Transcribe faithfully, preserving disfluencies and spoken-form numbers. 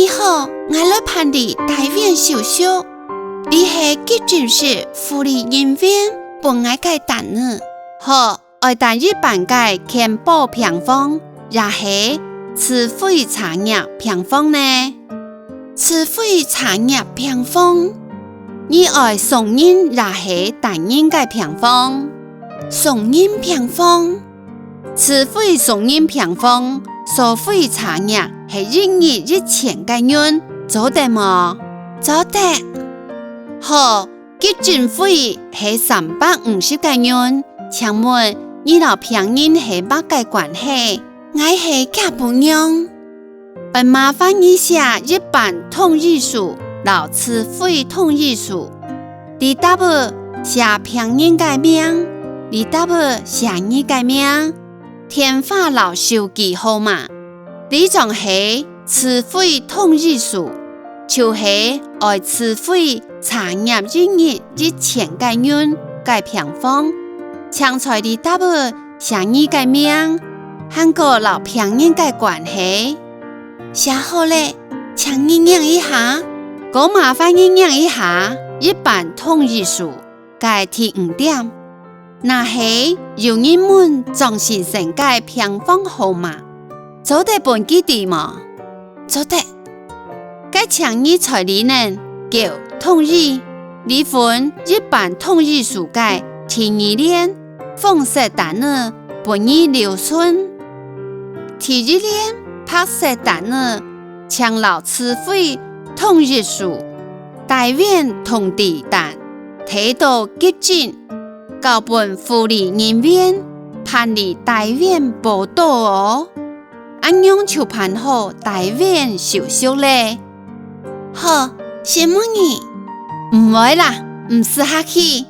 你好，𠊎來辦理戴院手續。這係急診室護理人員分𠊎个單仔。好，愛單一般个健保病房，也係自費差額病房呢？自費差額病房，你愛雙人也係單人个病房？雙人病房。 自費雙人病房所費差額係一日一千個銀，做得無？做得。好，急診費係三百五十個銀，請問你摎病人係麼个關係？𠊎係厥餔娘。 愛麻煩你寫一般同意書摎自費同意書。這搭仔寫病人个名，這搭仔寫你个名、電話摎手機號碼。這張係自費同意書，就係愛自費差額一日一千個銀个病房，請在這搭仔寫你个名，還過摎病人个關係。 寫好了，請你䀴一下。過麻煩你䀴一下一般同意書个第五點。若係有人問張先生个病房號碼，做得分佢知無？做得。該請你在這呢勾同意，這份一般同意書个第二聯，紅色單仔分你留存。第一聯，白色單仔， 請摎自費同意書、戴院通知單提到急診，交分護理人員辦理戴院報到哦。恁樣就辦好戴院手續了。好，承蒙你。毋會啦，毋使客氣。